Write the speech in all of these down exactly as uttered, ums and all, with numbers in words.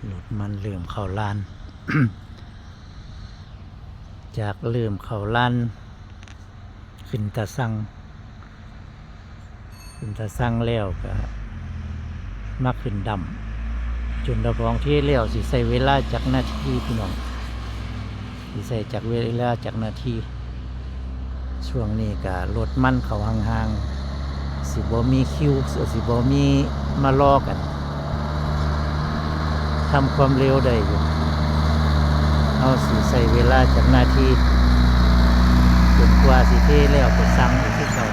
รถมันเริ่มเข้าลาน จากเริ่มเข้าลาน ขึ้นตาซัง ขึ้นตาซังแล้วก็มาขึ้นดำ จนดำพองที่แล้วสิใช้เวลาจักนาทีพี่น้อง สิใช้จักเวลาจักนาที ช่วงนี้ก็รถมันเข้าห่างๆ สิบ่มีคิว สิบ่มีมารอกัน ทำความเร็วได้อยู่ เฮาสิใช้เวลาจักนาที จนกว่าสิเทแล้วไปซังอีกคือเก่า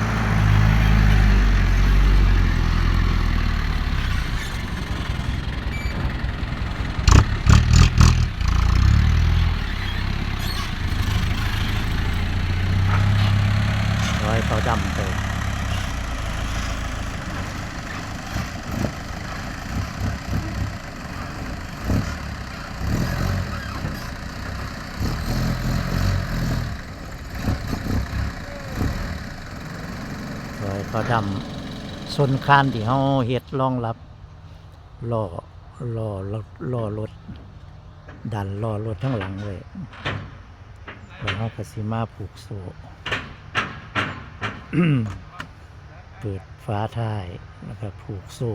ร้อยเขาดำเติม ซอยเขาดำ ชนคานที่เฮาเฮ็ดรองรับ ล้อ ล้อ ล้อรถ ดันล้อรถทั้งหลังไว้ แล้วเฮาก็สิมาผูกโซ่ เปิดฝาท้าย แล้วก็ผูกโซ่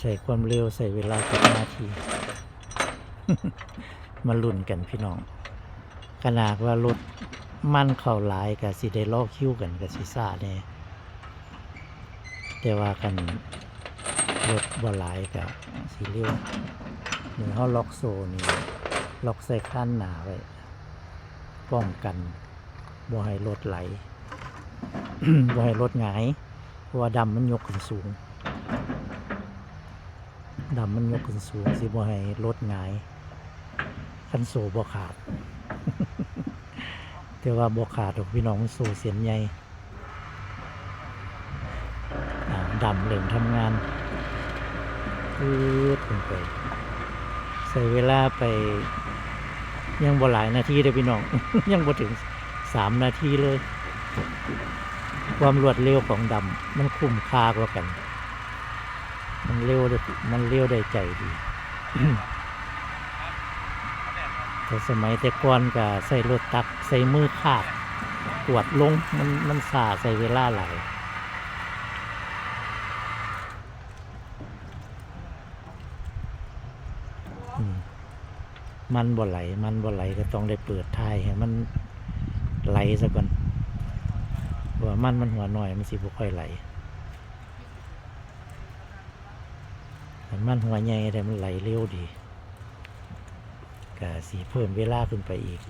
ใช้ความเร็ว ใช้เวลาจักนาที มาลุ้นกันพี่น้อง ขนาดว่ารถมันเข้าหลายก็สิได้รอคิวกัน ก็สิช้าแหน่ แต่ว่าคันรถบ่หลายก็สิเร็ว นี่เฮาล็อกโซ่นี่ ล็อกใส่คานหน้าไว้ ป้องกัน บ่ให้รถไหล บ่ให้รถหงาย เพราะว่าดำมันยกขึ้นสูง ดำมันยกขึ้นสูง สิบ่ให้รถหงาย คันโซ่บ่ขาด แต่ว่าบ่ขาดดอกพี่น้อง มันโซ่เส้นใหญ่ อ่า ดำเริ่มทำงาน ปื๊ดขึ้นไป ใช้เวลาไป ยังบ่หลายนาทีเด้อพี่น้อง ยังบ่ถึงสามนาทีเลย ความรวดเร็วของดำ มันคุ้มค่ากว่ากัน มันเร็วได้ มันเร็วได้ใจดี แต่สมัยแต่ก่อนก็ใช้รถตัก ใช้มือคาบ กวาดลง มัน มันช้า ใช้เวลาหลาย อืม มันบ่ไหล มันบ่ไหลก็ต้องได้เปิดท้ายให้มันไหลซะก่อน เพราะว่ามัน มันหัวน้อย มันสิบ่ค่อยไหล คันมันหัวใหญ่ได้ มันไหลเร็วดี ก็สิเพิ่มเวลาขึ้นไปอีก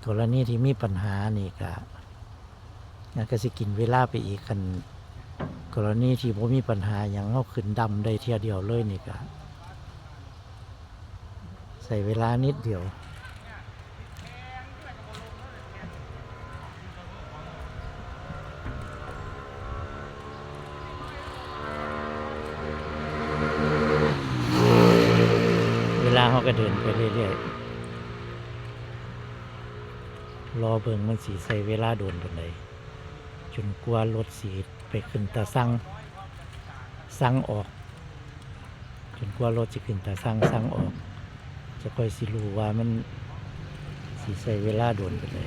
กรณีที่มีปัญหานี่ก็ มันก็สิกินเวลาไปอีก คันกรณีที่บ่มีปัญหาหยัง เฮาขึ้นดำได้เทื่อเดียวเลยนี่ก็ ใช้เวลานิดเดียว เวลาเฮาก็เดินไปเรื่อยๆ รอเบิ่งมันสิใช้เวลาโดนปานใด จนกว่ารถสิไปขึ้นตาซัง ซังออก จนกว่ารถสิขึ้นตาซัง ซังออก จะค่อยสิรู้ว่ามันสิใช้เวลาโดนปานใด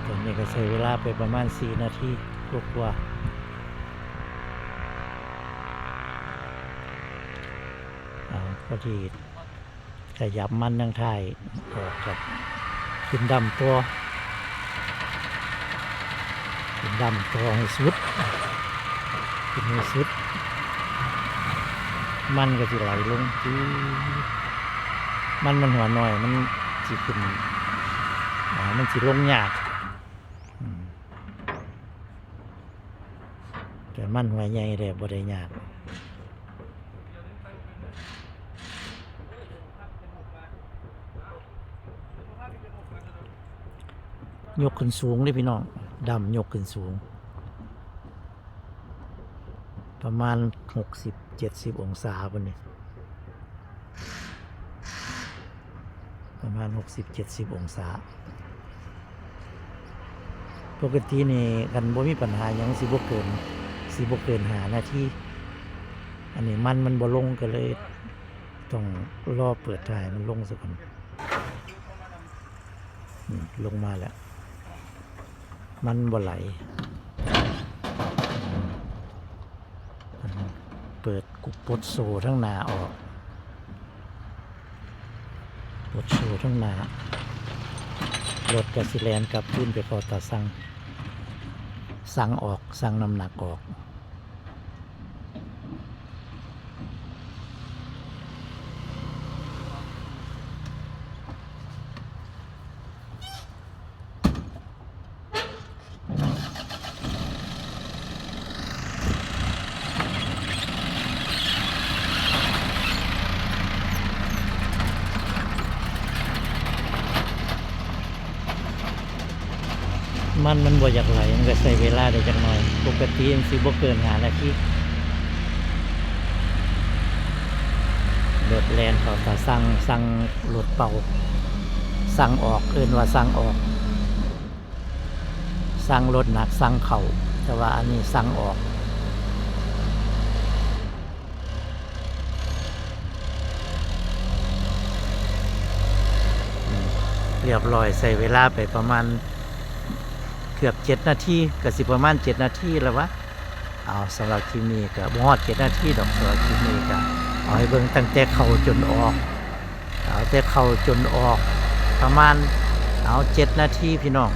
ตอนนี้ก็ใช้เวลาไปประมาณสี่นาทีกว่าๆ อ่า พอดีขยับมันทางท้ายออกครับ ขึ้นดำต่อ ขึ้นดำต่อให้สุด ขึ้นให้สุด มันก็สิไหลลง จื๊ด มัน มันหัวน้อย มันสิขึ้น อ่า มันสิลงยาก อืม แต่มันหัวใหญ่แล้วบ่ได้ยาก ยกขึ้นสูงเลยพี่น้อง ดำยกขึ้นสูง ประมาณหกสิบเจ็ดสิบองศาพุ้นนี่ ประมาณหกสิบเจ็ดสิบองศา ปกตินี่คันบ่มีปัญหาหยังสิบ่เกิน สิบ่เกินห้านาที อันนี้มันมันบ่ลงก็เลยต้องรอเปิดถ่ายมันลงซะก่อน นี่ลงมาแล้ว มันบ่ไหล เปิดกุปดโซ่ทั้งหน้าออก ปดโซ่ทั้งหน้า รถก็สิแล่นกลับคืนไปเข้าตาสั่ง สั่งออก สั่งน้ำหนักออก มัน มันบ่อยากไหล มันก็ใช้เวลาได้จักหน่อย ปกติมันสิบ่เกินห้านาที รถแล่นเข้าตาสั่ง สั่งรถเป่า สั่งออก เอิ้นว่าสั่งออก สั่งรถหนัก สั่งเข้า แต่ว่าอันนี้สั่งออก เรียบร้อย ใช้เวลาไปประมาณเกือบเจ็ดนาที ก็สิประมาณเจ็ดนาทีแล้ววะ เอา สำหรับคลิปนี้ก็บ่ฮอดเจ็ดนาทีดอก สำหรับคลิปนี้ก็เอาให้เบิ่งตั้งแต่เข้าจนออก เอาแต่เข้าจนออก ประมาณ เอา เจ็ดนาทีพี่น้อง